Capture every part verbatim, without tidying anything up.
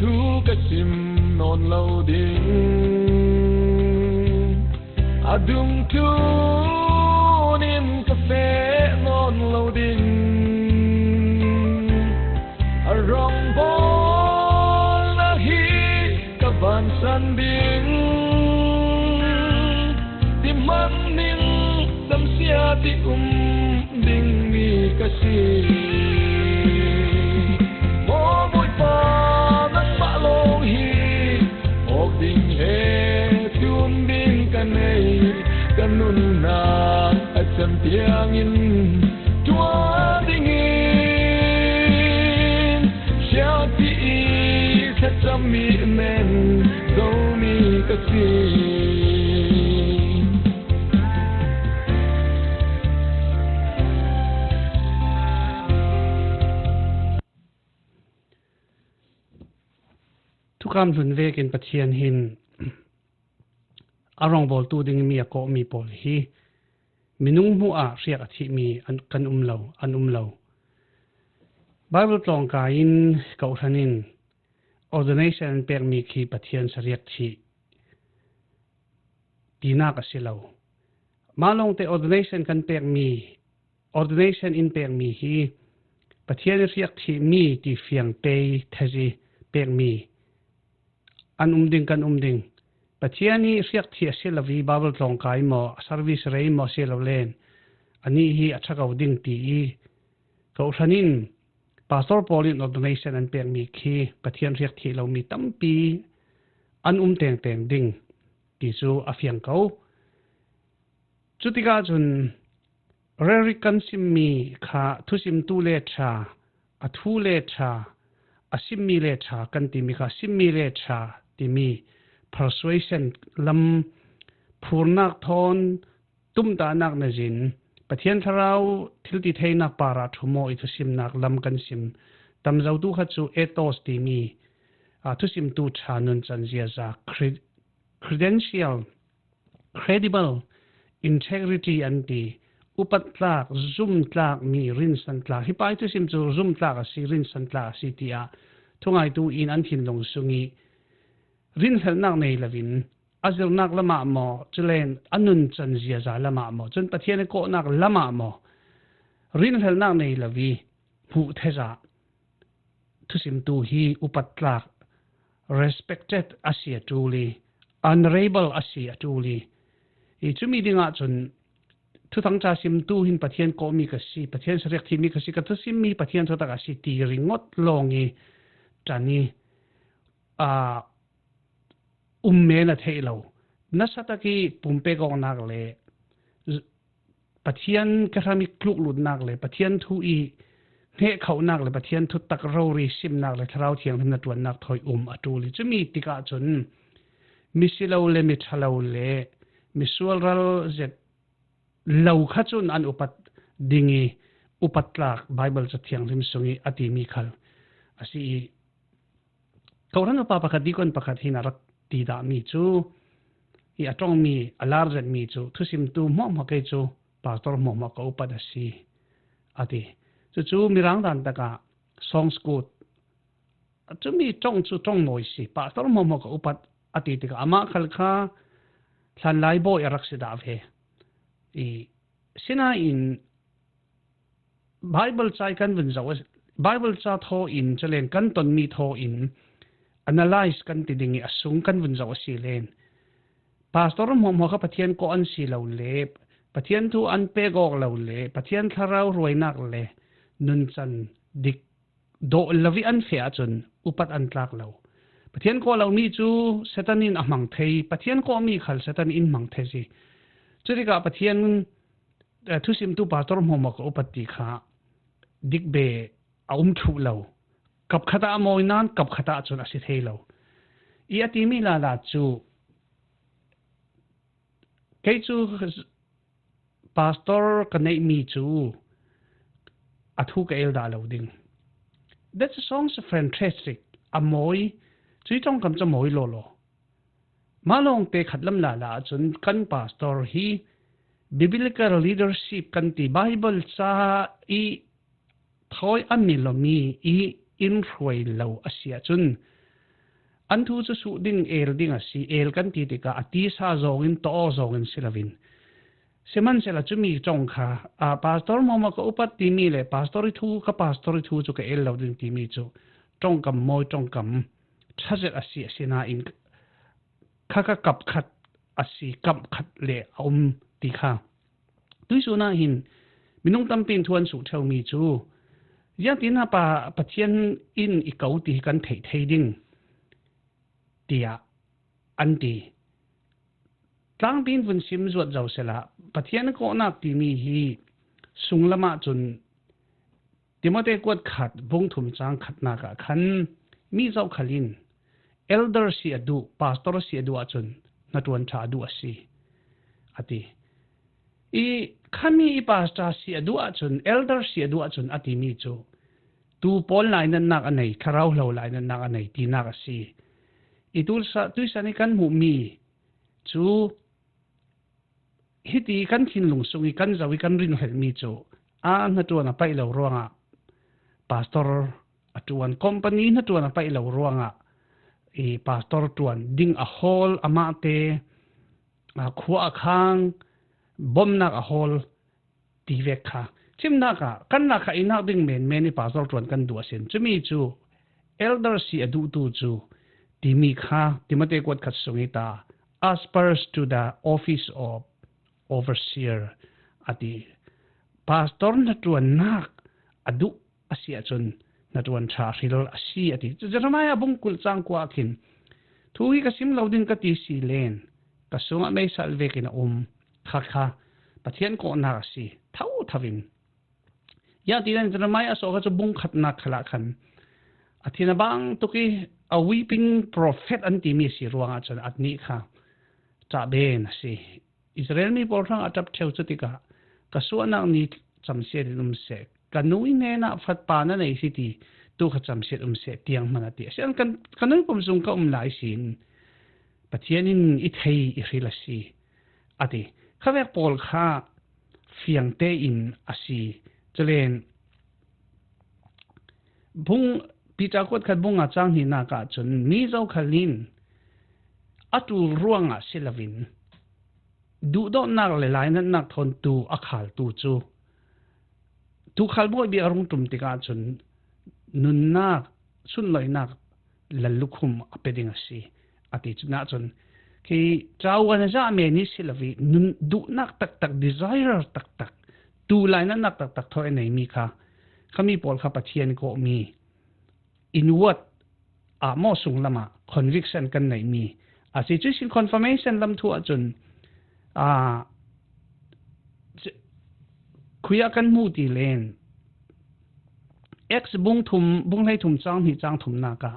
Thu ka sim nawn lo ding, a dungthu nin ka feh nawn lo ding, a rongbawlna hi ka vansan ding, ti man ning damsia ti um ding mi ka si. Maw Bawipa, nangmah lawng hi awk ding le tun ding ka nei, ka nunna a chan tiangin tua dingin siangpi i thlacam mi nen zo mi ka si. Thukam hlun vekin Pathian hin a rongbawltu ding mi a kawhmi pawl hi minung hmuh ah hriak a thihmi an, kan um lo, an um lo. Bible tlawngkai in kohhran in ordination an pekmi khi Pathian sariak thih tinak a si lo. Mah lawngte ordination kan pekmi, ordination in pekmi hi Pathian i hriak thihmi ti fiang pei thezi pekmi an um ding, kan um ding. Pathian i hriak thih a si lo vi, Bible tlawngkai maw, service rei maw a si lo len, a nih hi a ṭha ko ding ti i kohhran in pastor pawl in ordination an pekmi khi Pathian hriak thih lo mi tampi an um tengteng ding ti cu a fiang ko. Cutikah cun rhetoric kan simmi kha thusimtu le ṭha, a thu le ṭha, a simmi le ṭha kan timi kha, simmi le ṭha timi persuasion lam phurnak thawn tumtahnak na zin, Pathian Thlarau thiltitheinak parah ṭhum aw i thusimnak lam kan sim. Tamzotu kha cu ethos timi, aa, thusimtu ṭha nuncan ziaza, cre-, credential, credible, integrity an ti. Upat tlak, zum tlak mi, rinsan tlak. Hi pa i thusim cu zum tlak a si, rinsan tlak a si tiah thungaitu in an thinlung sung i rinhlelhnak nei loin a zirnak lamah maw, culen a nuncan ziaza lamah maw, cun Pathian i kawhnak lamah maw, rinhlelhnak nei lo i hmuh theza thusimtu hi upat tlak, respected a si a ṭul i, honorable a si a ṭul i, i cumi dingah cun thuthangṭha simtu hin Pathian kawhmi ka si, Pathian sariak thihmi ka si, ka thusimmi Pathian thutak a si ti ringawt lawng i ṭan i, aa, um men a theih lo. Nasa tak i pumpek awknak le z-, Pathian ka hram i tluklutnak le Pathian thu i hnehkhohnak le Pathian thutak rori simnak le Thlarau Thianghlim na ṭuannak thawi um a ṭul i, cumi tikah cun mi si lo le mi ṭha lo le mi sualral zet lo kha cun an upat ding i, upat tlak Bible Ca Thianghlim sung i a timi khal a si i, kohhran upa pakhat, deacon pakhat hin a rak ti dahmi cu, i a ṭongmi, a lar zetmi cu, thusimtu hmuahhmuah kei cu pastor hmuahhmuah ka upat a si, a ti. Cucu Mirang dan takah song school, cumi ṭong cu ṭong mawi si, pastor hmuahhmuah ka upat a ti tikah amah khal kha hlanlai bawi a rak si dah ve. I, sinain Bible ca i kan vun zoh, Bible ca thaw in, calen kan tonmi thaw in analyze kan ti ding i a sung kan vun zoh a si len, pastor hmuahhmuah kha Pathian kawh an si lo le, Pathian thu an pek awk lo le, Pathian thlarau hruainak le nuncan dik dawh lo i an feh ahcun upat an tlak lo. Pathian kawh lomi cu Satan in a hmang thei, Pathian kawhmi khal Satan in hmang thei si. Cutikah Pathian, eh, thusimtu pastor hmuahhmuah ka upat ti kha dik be a um thluh lo. Kap khat ah a mawi nain kap khat ah cun a si thei lo. I a timi lala cu kei cu pastor ka neihmi cu a thu ka el dah lo ding. That song is fantastic. A mawi. Cui ṭongkam cu a mawi lawlaw. Mah lawngte khat lam lala ahcun kan pastor hi biblical leadership kan ti, Bible ca i thawi a mi lomi i in hruai lo a si ahcun, an thu cu suh ding, el ding a si, el kan ti tikah a tisa zawngin, tawh zawngin si loin. Sihmanhsehlaw cumi ṭong kha, aa, pastor hmawmawh ka upat timi le pastor ih thu, ka pastor ih thu cu ka el lo ding timi cu ṭongkam mawi, ṭongkam ṭha zet a si, asinain kha ka kap khat a si, kap khat le a um ti kha. Tuihsun ah hin minung tampi in thu an suh ṭheumi cu, ziangtin ah pa, Pathian in i ko ti hi kan theih thei ding, tiah an ti. Tlangpi in vun sim zuat zo sehla, Pathian kawhnak timi hi sunglam ahcun Timote kuat khat, bung thum cang khatnak ah khan mi zohkhalh in elder si a duh, pastor si a duh ahcun hnaṭuan ṭha a duh a si, a ti. I khami i pastor si a duh ahcun, elder si a duh ahcun a timi cu, tu pawl lainatnak a nei, thlarau hlo lainatnak a nei tinak a si. I tulsa, tuihsan i kan hmuhmi cu hiti kan thinlung sung i kan zoh i kan rinhlelhmi cu, a hnaṭuan a paih lo ruangah pastor a ṭuan, company hnaṭuan a paih lo ruangah i pastor ṭuan ding a hawl, amahte, aa, khua a khang, bomnak a hawl ti vek kha. Chimnak ah kan rak kha inak ding menmen i pastor ṭuan kan duh a sin. Cumi cu elder si a duhtu cu timi kha Timote kuat khat sung i ta, aspires to the office of overseer a ti. Pastor hnaṭuannak a duh a si ahcun hnaṭuan ṭha hril a si, a ti. Jeremiah bung kul cang kua ah khin, thu hi ka sim lo ding ka ti si len, ka sungah meisal vekin a um kha kha Pathian kawhnak a si, thotho in. Ziangtin Jeremiah sawh kha cu bung khatnak khal ah khan a thin a bang tuk i a weeping prophet an timi a si ruangah cun a nih kha ṭahben a si. Israel mi pawl hrang a ṭap ṭheu cu tikah ka suahnak ni camsiat in um seh, ka nu hnenah fapa na nei hi ti tu kha camsiat um seh tiang hman a ti. Asian kan, ka nu pum sung ka um lai sin Pathian in i thei i hril a si, a ti. Khavek pawl kha fiang tein a si. Culen bung, Peter kuat khat bung nga cang hnihnak ah cun mi zohkhalh in a ṭul ruangah si loin duhdawtnak le lainatnak thawn tu a khaltu cu tuukhal bawi bik a rung ṭum tikah cun nunnak, sunloihnak lallukhum a pe ding a si, a ti. Cun ahcun khi cawan a zah men i si lo i nun duhnak taktak, desire taktak, tu lainatnak taktak thawi a neimi kha, khami pawl kha Pathian kawhmi, inward ah maw, sunglam ah conviction kan neihmi a si. Cuih sin confirmation lam thu ahcun, aa, khui ah kan hmu ti len, Acts bung thum, bung hleithum cang hnih cang thumnak ah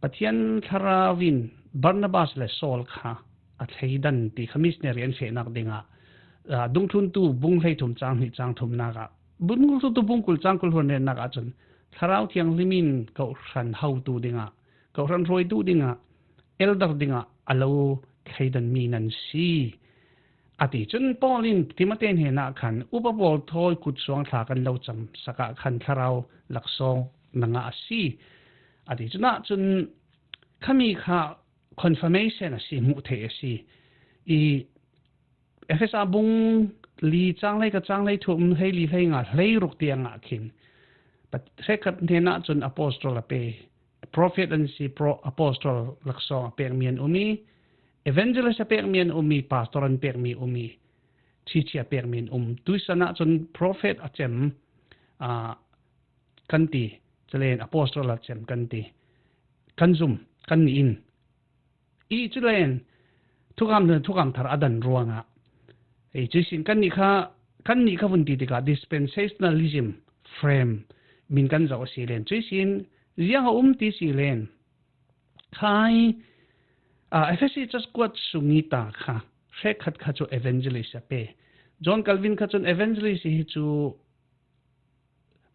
Pathian Thlarau in Barnabas le Saul kha a thleidan ti kha missionary an fehnak dingah, aa, dungthluntu bung hleithum cang hnih cang thumnak ah, dungthluntu bung kul cang kul hluan riatnak ah cun Thlarau Thianghlim in kawhhran hotu dingah, kawhhran hruaitu dingah, elder dingah a lo thleidanmi nan si, a ti. Cun Paul in Timote hnenah khan upa pawl thawi kut suang thla kan lo cam sak ah khan thlarau laksawng na ngah a si, a ti. Cun ahcun khami kha confirmation a si, hmuh theih a si. I Efesa bung li cang hlei ka cang hlei thum, hlei li hlei nga, hlei ruk tiang ah khin, Pat-, hrekkhat hnenah cun apostol a pe, prophet an si, pro-, apostol laksawng a pekmi an um i, evangelist a pekmi an um i, pastor an pekmi um i, teacher a pekmi an um. Tuisan ah cun prophet a cem, aa, kan ti, calen apostol a cem kan ti, kan zum, kan ni in. I culen thukam, thukam thar a dan ruangah, ei, cuisin kan nih kha, kan nih kha vun ti tikah dispensationalism frame min kan zoh a si len. Cuisin ziang a um ti si len. Khai, a, Efesi cakuat sung i ta kha, hrekkhat kha cu evangelist a pe. John Calvin kha cun evangelist hi cu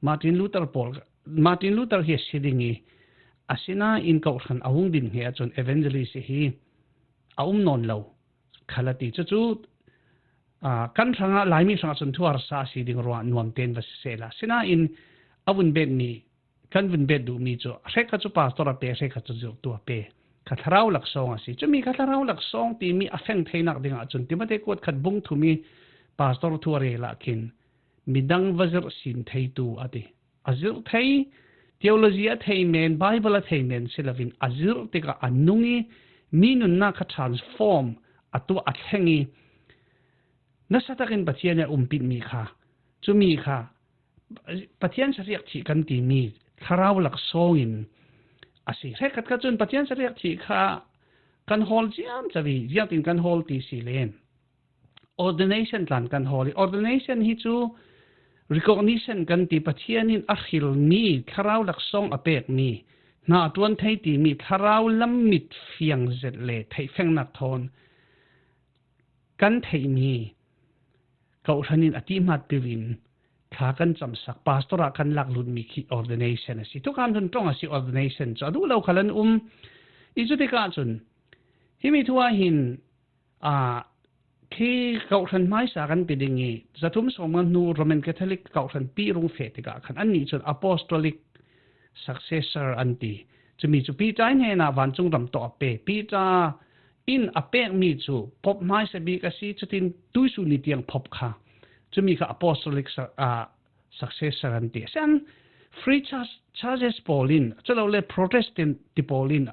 Martin Luther pawl, Martin Luther hi a si ding i, asinain kawhhran a hung din he ahcun evangelist hi a um nawn lo khal a ti. Cucu, aa, kan hrangah, Laimi hrangah cun thuharsa a si ding ruangah nuam tein va si sehla, asinain a vun betmi kan vun bet duhmi cu hrekkhat cu pastor a pe, hrekkhat cu zirhtu a pe. Kha thlarau laksawng a si. Cumi kha thlarau laksawng timi a feng theinak dingah cun Timote kuat khat bung thumi pastor thu a rel ah khin midang va zirh sin theitu a ti. A zirh thei, theology a thei men, Bible a thei men si loin a zirh tikah a nung i mi nunnak kha transform a tuah a thleng i nasa takin Pathian a umpitmi kha, cumi kha Pathian sariak thih kan timi thlarau laksawng in a si. Hrekkhat kha cun Pathian sariak thih kha kan hawl ciamco i ziangtin kan hawl ti si len ordination tlan kan hawl i, ordination hi cu recognition kan ti, Pathian in a hrilmi thlarau laksawng a pekmi hna a ṭuan thei timi thlarau lam mit fiang zet le theihfengnak thawn kan theihmi, kawhhran in a tihmat piu in thla kan camsak, pastor ah kan lak lutmi khi ordination a si. Thukam hlun ṭong a si ordination cu, a duh lo khal an um. I cutikah cun himi thu ah hin, aa, khi kawhhran hmaisa kan ti ding i, zathum sawmnga hnu Roman Catholic kawhhran pi rung feh tikah khan annih cun apostolic successor an ti. Cumi cu Peter hnenah vancung ram tawh a pe. Peter in a pekmi cu Pope hmaisa bik a si, cutin tuisun ni tiang Pope kha. Cumi kha apostolic sa-, aa, successor an ti. Asian free church, churches pawl in, culole Protestant ti pawl in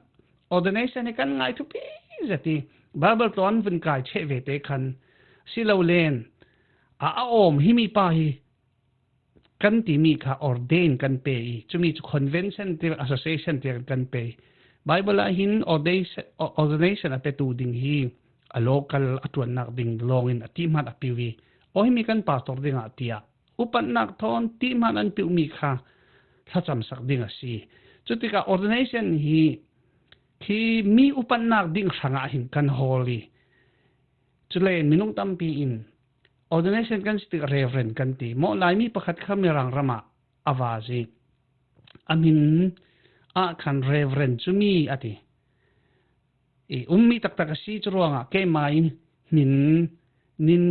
ordination hi kan ngai thupi zet i Bible tlawn vun kai cheh ve te khan si lo len a, a awm himi pa hi kan timi kha ordain kan pe i, cumi cu convention ti, association ti kan pe. Bible ah hin ordination, ordination a petu ding hi a local a ṭuannak ding lawngin a tihmat a piu i, aw himi kan pastor dingah tiah upatnak thawn tihmat an piumi kha thlacamsak ding a si. Cutikah ordination hi khi mi upatnak ding hrangah hin kan hawl i, cule minung tampi in ordination kan si tikah Reverend kan ti. Maw Laimi pakhat kha Mirang ramah a va zi. A hmin ah khan Reverend cumi a ti. I ummi taktak a si cu ruangah keimah in hmin nin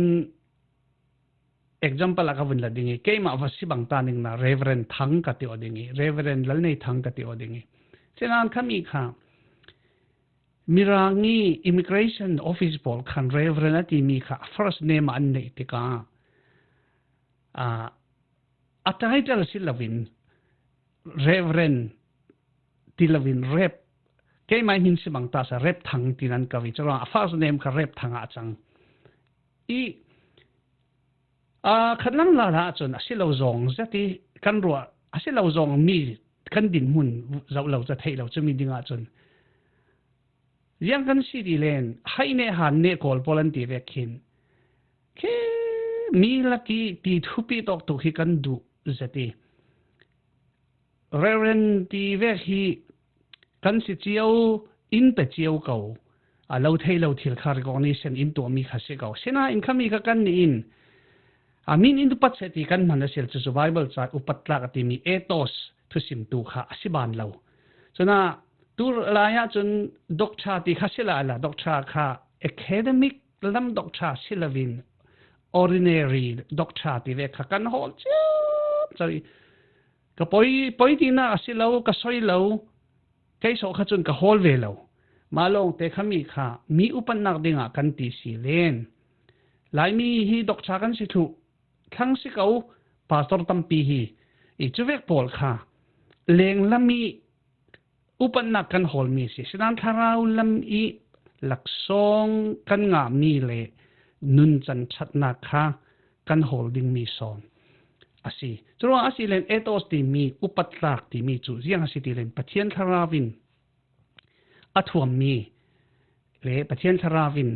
example a ka vun la ding i, keimah va si bang ta ning na Reverend Thang ka ti aw ding i, Reverend Lalnei Thang ka ti aw ding i. Sinan khami kha Mirang i immigration office pawl khan Reverend a timi kha first name ah an neih tikah, aa, a title si loin Reverend ti loin Rev, keimah hmin si bang ta sa, Rev Thang ti nan ko i, curuang a first name kha Rev Thang ah a cang. I, aa, khatlam lala cun a si lo zong zet i kan ruah, a si lo zong mi kan dinhmun zoh lo ca theih lo cumi dingah cun ziang kan si ti len, hai ne han ne kawl pawl an ti vek khin, khi mi lak i ti thupi tawk tuk hi kan duh zet i, Reverend ti vek hi kan si cio, in pe cio ko, a lo thei lo thil kha recognition in tuahmi kha si ko. Sinain khami kha kan nih in, a min in upat seh ti kan hman a si lo, cucu Bible ca upat tlak a timi ethos thusimtu kha a si ban lo. Cunah tu lai ah cun doctor ti kha si lai la, doctor kha academic lam doctor si loin ordinary doctor ti vek kha kan hawl ciamco i, ka poi, poi tinak a si lo, ka soi lo, kei sawh kha cun ka hawl ve lo. Mah lawngte khami kha mi upatnak dingah kan ti si len. Laimi hi doctor kan si thluh, thlang si ko, pastor tampi hi, i cuvek pawl kha lenglam i upatnak kan hawlmi a si. Sinan thlarau lam i laksawng kan ngahmi le nuncan ṭhatnak kha kan hawl dingmi sawn a si. Curuang a si len ethos timi, upat tlak timi cu ziang a si ti len Pathian thlarau in a thuammi le Pathian thlarau in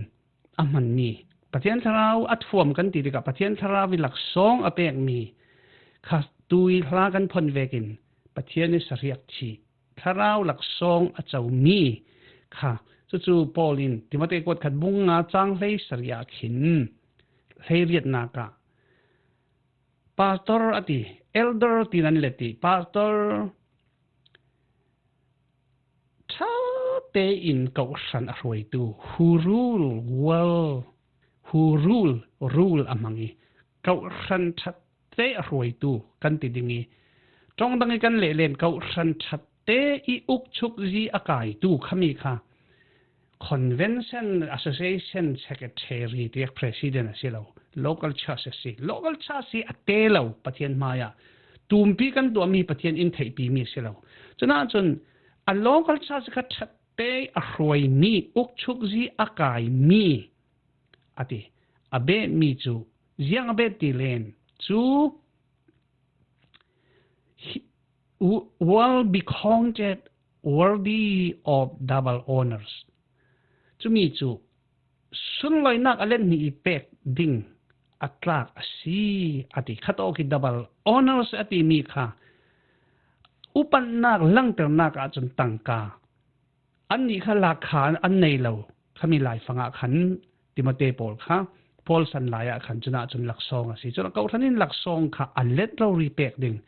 a hmanmi, Pathian thlarau a thuam kan ti tikah Pathian thlarau i laksawng a pekmi kha tui hla kan phon vekin Pathian i sariak thih thlarau laksawng a comi kha. Cucu Paul in Timote kuat khat bung nga cang hlei sarih ah khin hleiriatnak ah pastor a ti, elder ti nan le ti, pastor ṭha tein kawhhran a hruaitu, who rule well, who rule, rule a hmang i, kawhhran ṭha te a hruaitu kan ti ding i, Ṭawng dang i kan leh len, Kohhran ṭhatte i ukchukzi a kaitu khami kha Convention Association Secretary tiek President a si lo, local church a si. Local church hi a te lo Pathian hmaiah tumpi kan tuahmi, Pathian in theihpimi a si lo. Cunah cun a local church kha ṭhatte a hruaimi, ukchukzi a kaimi a ti. A betmi cu ziang a bet ti len cu he will be counted worthy of double honors. Cumi cu sunloinak a let hnih i pek ding a tlak a si a ti. Khatawk i double honors a timi kha upatnak langternak ahcun tangka annih kha lakkha an nei lo khami laifang ah khan Timote pawl kha Paul san lai ah khan cunah cun laksawng a si. Cun Kohhran in laksawng kha a let rori pek ding,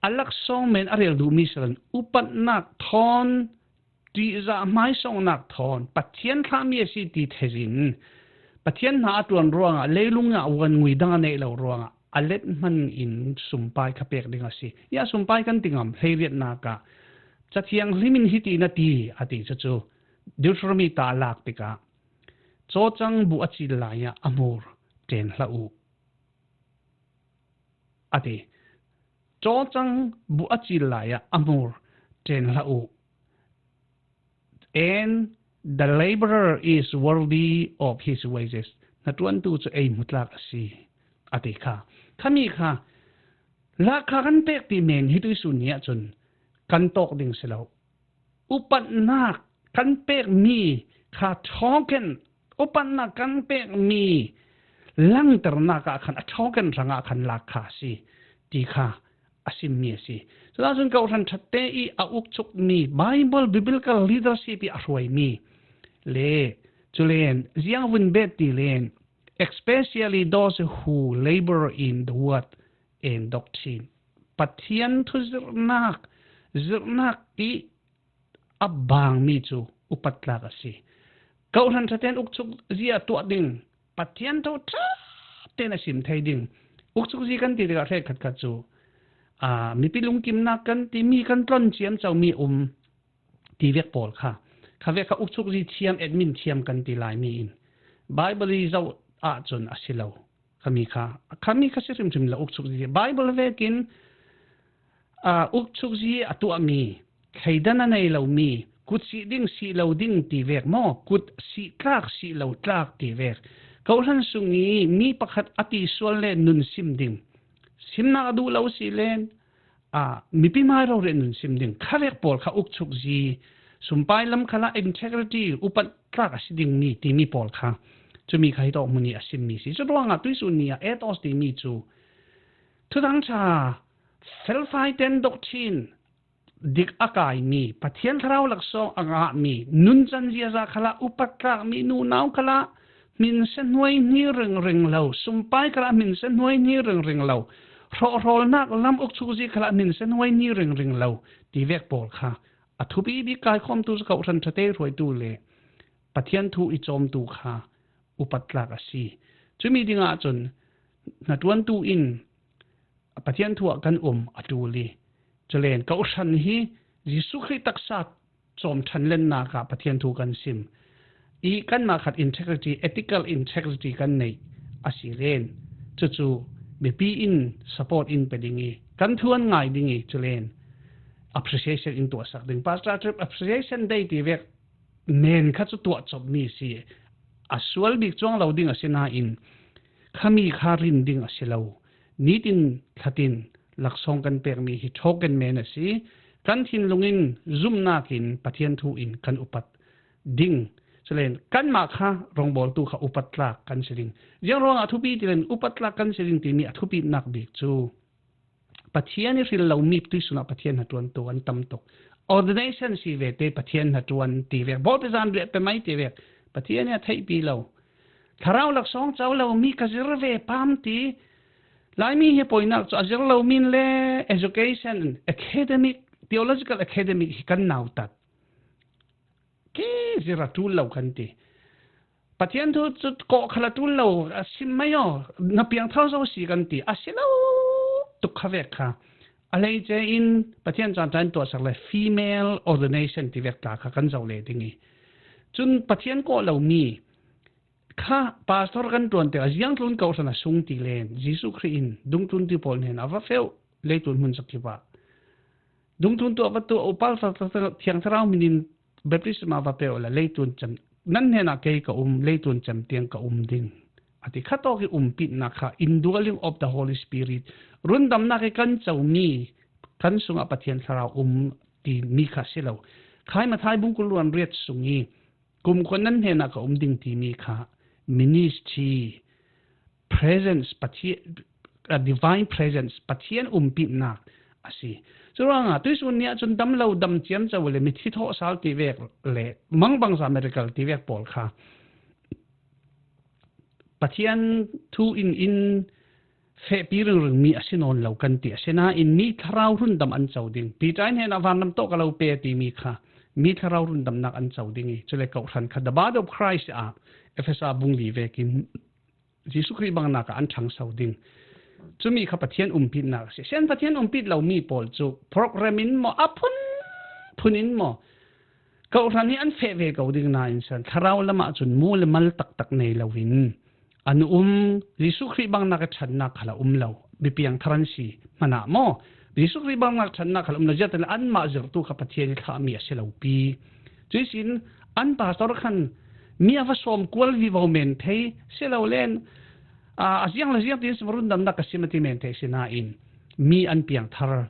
a laksawng men a rel duhmi si loin upatnak thawn, ṭihzah hmaisawngnak thawn Pathian thlahmi a si ti thei in Pathian hna a ṭuan ruangah, leilung ah uan ngui dang a neih lo ruangah a let hman in sumpai kha pek ding a si. Ya sumpai kan ti ngam, hleiriatnak ah Cathiang hlim in hiti na ti, a ti cucu Deuteronomy ta a lak tikah cawcang buh a cil lai ah a hmur ṭen hlah uh, a ti. Cawcang buh a cil lai ah a hmur ṭen hlah uh, and the laborer is worthy of his wages. Hnaṭuantu cu ei hmutlak a si, a ti kha. Khami kha lakkha kan pek ti men hi tuihsun ni ahcun kan tawk ding si lo. Upatnak kan pekmi kha ṭhawken, upatnak kan pekmi langternak ah khan a ṭhawken hrangah khan lakkha a si ti kha a simmi a si. Cucaah cun Kohhran ṭhatte i a ukchukmi Bible, biblical leadership i a hruaimi le culen ziangvun bet ti len, especially those who labor in the word and doctrine. Pathian thu zirhnak, zirhnak i a bangmi cu upat tlak a si. Kohhran ṭhaten ukchukzi a tuah ding, Pathian thu ṭha tein a sim thei ding. Ukchukzi kan ti tikah hrekkhat khat cu, aa, mipi lungkimnak kan ti, mi kan tlon ciamco mi um ti vek pawl kha, kha vek kha ukchukzi thiam, admin thiam kan ti lai mi in Bible i zoh ahcun a si lo. Khami kha, khami kha si hrimhrim lo ukchukzi. Bible vekin, aa, ukchukzi a tuahmi, thleidan a nei lomi, kut sih ding, sih lo ding ti vek maw? Kut sih tlak, sih lo tlak ti vek. Kohhran sung i mi pakhat a ti sual le nun sim ding. Simnak a duh lo si len, aa, mipi hmai rori nun sim ding. Kha vek pawl kha ukchukzi, sumpai lam khalah integrity, upat tlak a si dingmi timi pawl kha cumi kha hitawk hmun i a simmi si. Curuangah tuihsun ni ah ethos timi cu thuthang ṭha, felfai ten doctrine dik a kaimi, Pathian thlarau laksawng a ngahmi, nuncan ziaza khalah upat tlakmi, nunau khalah hminsan hnuaihni ringring lo, sumpai khalah hminsan hnuaihni ringring lo, hrawhhrawlnak lam ukchukzi khalah hminsan hnuaihni ringring lo ti vek pawl kha a thupi bik kaikhawmtu cu Kohhran ṭhate hruaitu le Pathian thu i cawmtu kha upat tlak a si. Cumi dingah cun hnaṭuantu in Pathian thu ah kan um a ṭul i, culen Kohhran hi Jesuh Khrih taksa cawm ṭhanlennak ah Pathian thu kan sim i, kanmah khat integrity, ethical integrity kan neih a si len, cucu mipi in support in pe ding i, kan thu an ngai ding i, culen appreciation in tuahsak ding. Pastor Trip Appreciation Day ti vek men kha cu tuah cawpmi a si. A sual bik cuang lo ding a si nain khami kha rin ding a si lo. Nitin thlatin laksawng kan pekmi hi ṭhawken men a si. Kan thinlung in zumnak in Pathian thu in kan upat ding. Culen kanmah kha rawngbawltu kha upat tlak kan si ding. Ziang ruangah a thupi ti len upat tlak kan si ding timi a thupitnak bik cu Pathian i hril lomi tuihsun ah Pathian hnaṭuantu an tam tuk. Ordination si ve te Pathian hnaṭuan ti vek, bawlpi zan riah pe mai ti vek, Pathian i a theihpi lo. Thlarau laksawng co lomi ka zir ve pam ti. Laimi hi poinak cu a zir lomi le education, academic, theological academic hi kan nautat. Khi zir a ṭul lo kan ti. Pathian thu cu kawh khal a ṭul lo, a sim mai aw, na piangthar zo si kan ti. A si lo tuk kha vek kha. A leice in Pathian caan ṭha in tuahsak le female ordination ti vek tla kha kan zoh leh ding hi. Cun Pathian kawh lomi kha pastor kan ṭuan tikah ziangtlun kohhran a sung ti len Jesuh Khrih in dungthluntu pawl hnen a va feh, leitun hmun zakip ah dungthluntu a va tuah, upa thiang thlarau hmin in baptisma va pe uh la leitun cem, nan hnenah kei ka um, leitun cem tiang ka um ding a ti kha tawk i umpitnak kha indwelling of the Holy Spirit, rundamnak i kan comi kan sungah Pathian thlarau um timi kha si lo. Khai Mathai bung kul le riat sung i kumkhua nan hnenah ka um ding timi kha ministry presence, Pathian, a divine presence, Pathian umpitnak a si. Curuangah tuihsun ni ah cun dam lo, dam ciamco le mithi thawh sal ti vek le mangbangza miracle ti vek pawl kha Pathian thu in in fehpi ringringmi a si nawn lo kan ti. Asinain mi thlarau rundam an co ding. Piter in hnenah vanram tawh ka lo pe timi kha mi thlarau rundamnak an co ding i, cule kohhran kha the body of Christ ah Efesa bung li vekin Jesuh Khrih bangnak ah an ṭhangso ding. Cumi kha Pathian umpitnak a si. Sian Pathian umpit lomi pawl cu program in maw, a phunphun in maw, kohhran hi an feh ve ko ding nain sian thlarau lamah cun mu le mal taktak nei loin an um. Jesuh Khrih bangnak i ṭhatnak khal a um lo. Biapiang thar an si hmanah maw, Jesuh Khrih bangnak ṭhatnak khal a um lo. Ziatin anmah zirhtu kha Pathian i thlahmi a si lo pi. Cuihsin an pastor khan mi a va sawm kual vivo men thei si lo len, a, a ziang le ziang tin sim rundamnak ka sim a ti men thei sinain mi an piangthar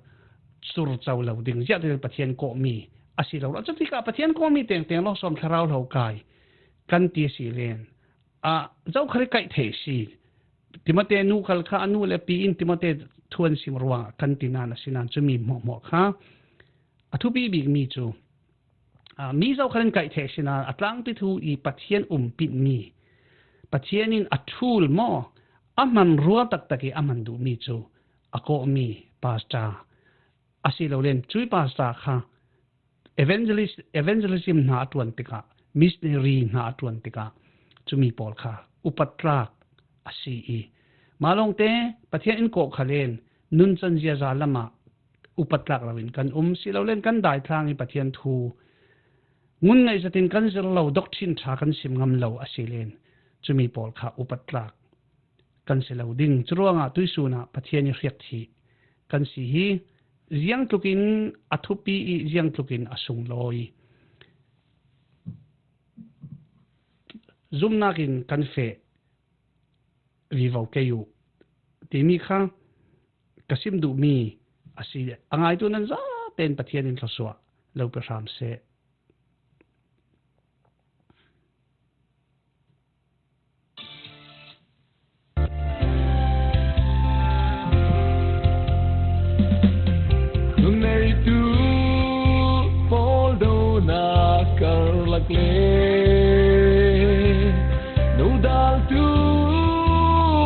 sur co lo ding, ziahtin Pathian kawhmi a si lo. Cutikah Pathian kawhmi tengteng lo sawm thlarau lo kai kan ti a si len, a, zokhal i kaih theih si. Timote nu khal kha a nu le pi in Timote thu an sim ruangah kan ti nan a si nan cumi hmuahhmuah kha a thupi bikmi cu, aa, mi zokhal in kaih theih sinain a tlangpi thu i Pathian umpitmi, Pathian in a ṭhul maw, a hman rual taktak i a hman duhmi cu a kawhmi pastor a si lo len, cui pastor kha evangelist, evangelism hna a ṭuan tikah, missionary hna a ṭuan tikah, cumi pawl kha upat tlak a si i, mah lawngte Pathian in kawh khal in nuncan ziaza lamah upat tlak loin kan um si lo len, kan daithlang i Pathian thu ngun ngeih zetin kan zir lo, doctrine ṭha kan sim ngam lo a si len, cumi pawl kha upat tlak kan si lo ding. Curuangah tuihsun ah Pathian i hriakthih kan si hi ziangtlukin a thupi i ziangtlukin a sunglawi. Zumnak in kan feh vivo kei uh timi kha ka sim duhmi a si. A ngaitu nan zaten Pathian in thluasuah lo pe hram seh. Nuneitu pawl donak karlak le nudaltu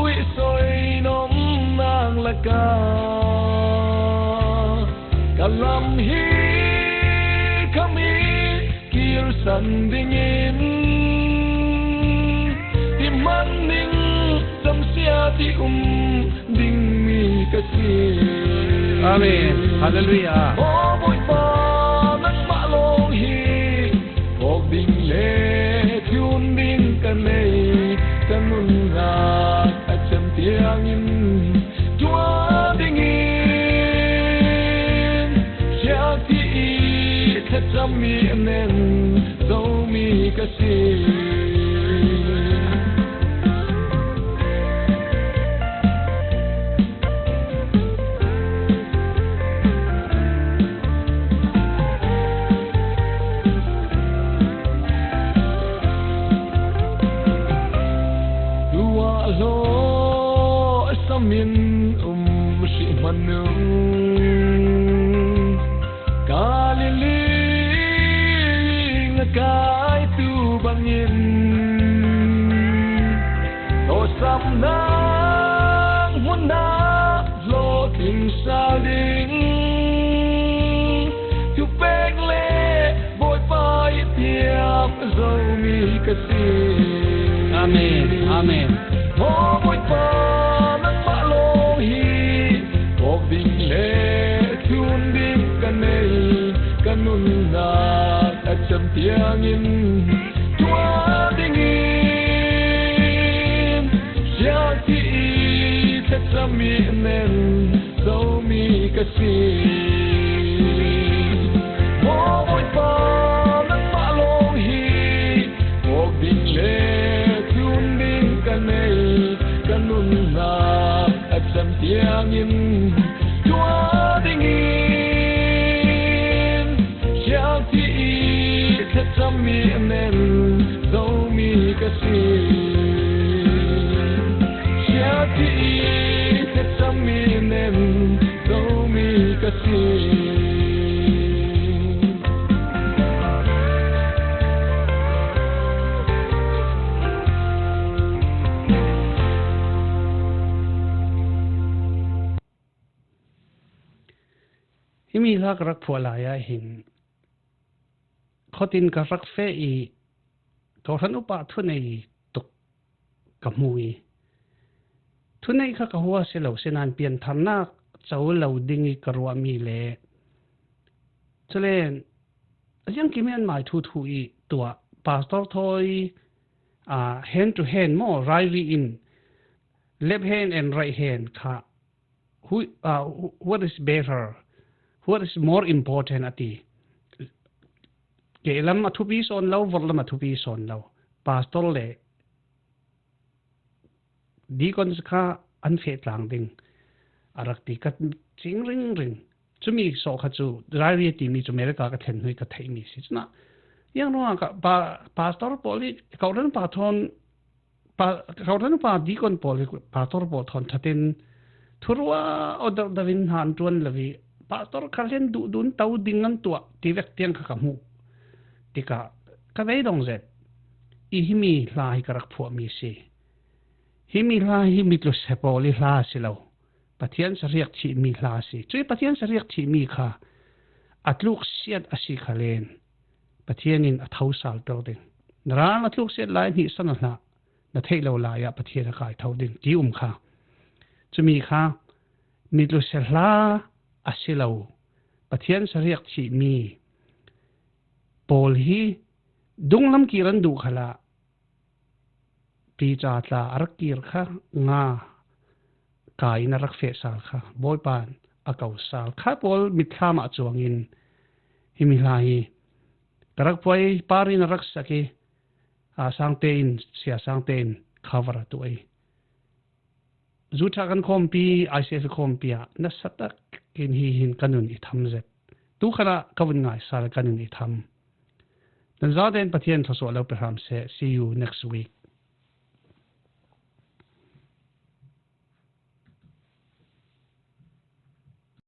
i soinomnak lakah ka lam hi khami kirsan dingin ti hman ning camsia ti um dingmi ka si. Amen. Hallelujah. Aw Bawipa, nangmah lawng hi phawk ding le thlun ding ka nei, ka nunnak a cem tiangin tuah dingin siangti i thlacammi a nen zomi ka si. Tuah hlawh samin um hrih hmanung Galilee ngakaitu bangin tawsamnak hmunah hlawhtling sal ding thupek le Bawipa i piak zomi ka si. Amen. Amen. Aw Bawipa, nangmah lawng hi phawk ding le Siangin tua dingin siangtho i thlacam i nen zomi ka si. Maw Bawipa, nangmah lawng hi phawk ding le tlun ding ka nei, ka nunnak a cam tiangin tua dingin siangtho i thlacam i nen zomi ka si. Siangtho i thlacam i nen zomi ka si. Himi hla ka rak phuah lai ah hin khuatin ka rak feh i, kawhhran upa thunei tuk ka hmu i, thunei kha ka hua si lo, sinain piantharnak co lo ding i ka ruahmi le, cule a ziangkim i an mai thuthu i tuah, pastor thawi, ah, hand to hand maw, rairi in left hand and right hand kha, who, uh, what is better, what is more important a ti. Kehlam a thupi sawn lo, vorhlam a thupi sawn lo. Pastor le deacon kha an feh tlang ding a rak ti ka cing ringring. Cumi sawh kha cu rairi a timi cu America ka thlen hnu i ka theihmi si. Cunah, ziang ruangah ka pa, pastor pawl i kawhhran pa thawn pa, kawhhran upa deacon pawl hi pastor pawl thawn ṭhatin thurua aw deuhdeuh in hna an ṭuan lo i, pastor kha hlen duhdun to ding an tuah ti vek tiang kha ka hmuh tikah ka beidong zet i, himi hla hi ka rak phuahmi si. Himi hla hi mi tlusia pawl i hla a si lo, Pathian sariak thihmi hla a si. Cui Pathian sariak thihmi kha a tluksiat a si khalen Pathian in a tho salter ding. Na ral a tluksiat lai hnihsan aw hlah, na theih lo lai ah Pathian a kai tho ding ti um kha. Cumi kha mi tlusia hla a si lo, Pathian sariak thihmi pawl hi dunglam kir an duh khalah, Piter tla a rak kir kha, nga kai in a rak feh sal kha, Bawipa in a ko sal kha pawl mitthlam ah cuangin himi hla hi ka rak phuah i, par in a rak sak i, a, Sangte in, Sia Sangte in cover a tuah i, Zutha kan khawmpi, I C F khawmpi ah nasa tak in hi hin ka nun i tham zet. Tu khan ah ka vun ngai sal, ka nun i tham. Nan zaten Pathian thluasuah lo pe hram seh. See you next week.